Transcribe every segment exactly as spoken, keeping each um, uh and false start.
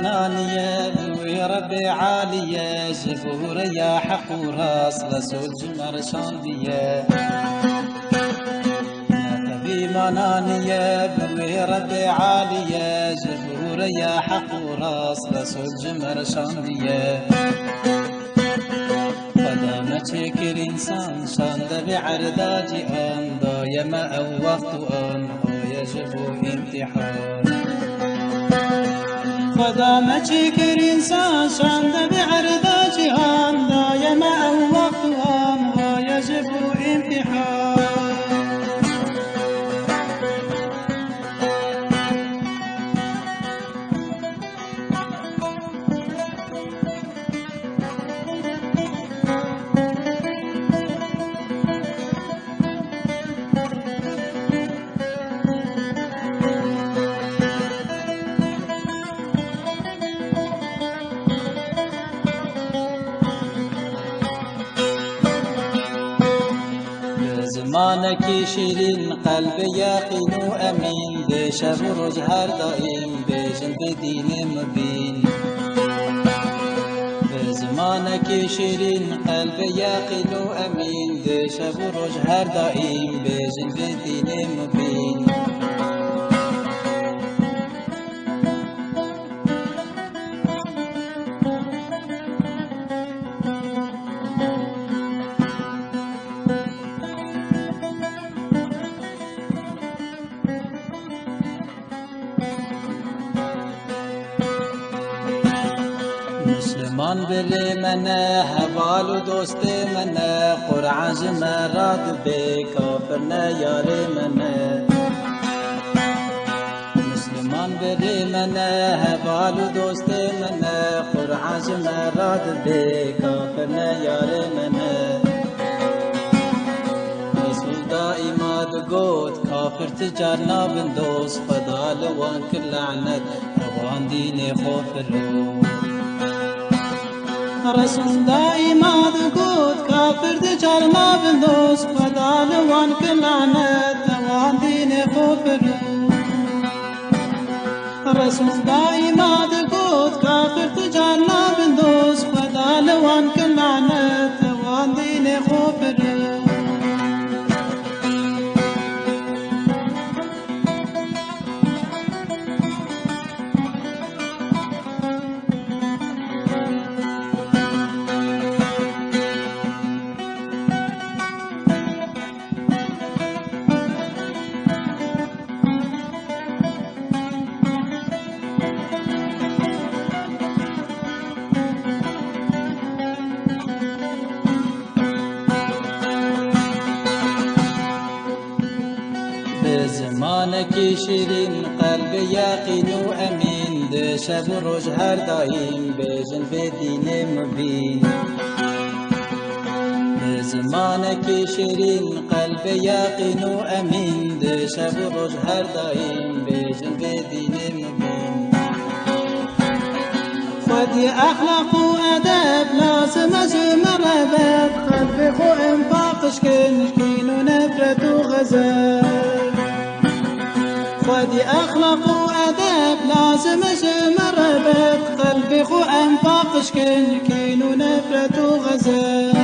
Naniye bi wê Rebbê Alî ye, ji bo rêya heq û rast Resul ji me re şandiye. Neteqî mananiye bi wê Rebbê Alî ye, ji bo rêya heq û rast Resul ji me re şandiye. Xweda me çêkir însan, şande vê erda cîhan, daye me ew wext û an, haye ji bo îmtîhan. Xweda me çêkir însan, şande vê erda cîhan, daye me ew wext û an, haye ji bo îmtîhan. Bi zimanekî şîrîn, qelbê yeqîn û emîn, dê şev û roj her daîm bêjin vê dînê mubîn. Bi zimanekî şîrîn, qelbê yeqîn û emîn, dê şev û roj her daîm bêjin vê dînê mubîn. Misliman birê me ne, heval û dostê me ne, Qur'an ji me re dibe, kafir ne yarê me ne. Misliman birê me ne, heval û dostê me ne, Qur'an ji me re dibe, kafir ne yarê me ne. Resul daîma digot, kafir ti car nabin dost, Xweda li wan kir lanet, ewan dînê xwe firoş. Resul daîma digot, kafir ti car nabin dost, Xweda li wan kir lanet, ewan dînê xwe firoş. Resul daîma digot, kafir ti car nabin dost, Xweda li wan kir lanet, ewan dînê xwe firoş. Bi zimanekî şîrîn, qelbê yeqîn û emîn, di şev û roj her daîm bêjin vê dînê mubîn. Bi zimanekî şîrîn, qelbê yeqîn û emîn, di şev û roj her daîm bêjin vê dînê mubîn. Xwedî exlaq û edeb lazim e ji me re vet, qelbê xwe enfaq kin, kîn û nefret û xezeb. Xwedî exlaq û edeb lazim e ji me re vet, qelbê xwe enfaq kin, kîn û nefret û xezeb.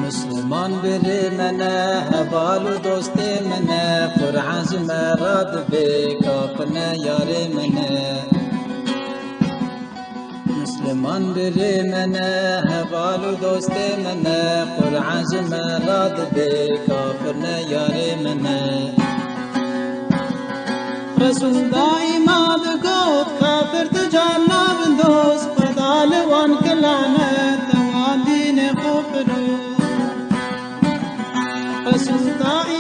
Misliman birê me ne, heval û dostê me ne, Qur'an ji me re dibe, kafir ne yarê me ne. Misliman birê me ne, heval û dostê me ne, Qur'an ji me re dibe, kafir ne yarê me ne. Resul daîma digot, kafir ti car nabin dost, Xweda li wan kir lanet, ewan dînê xwe firoş. Resul daîma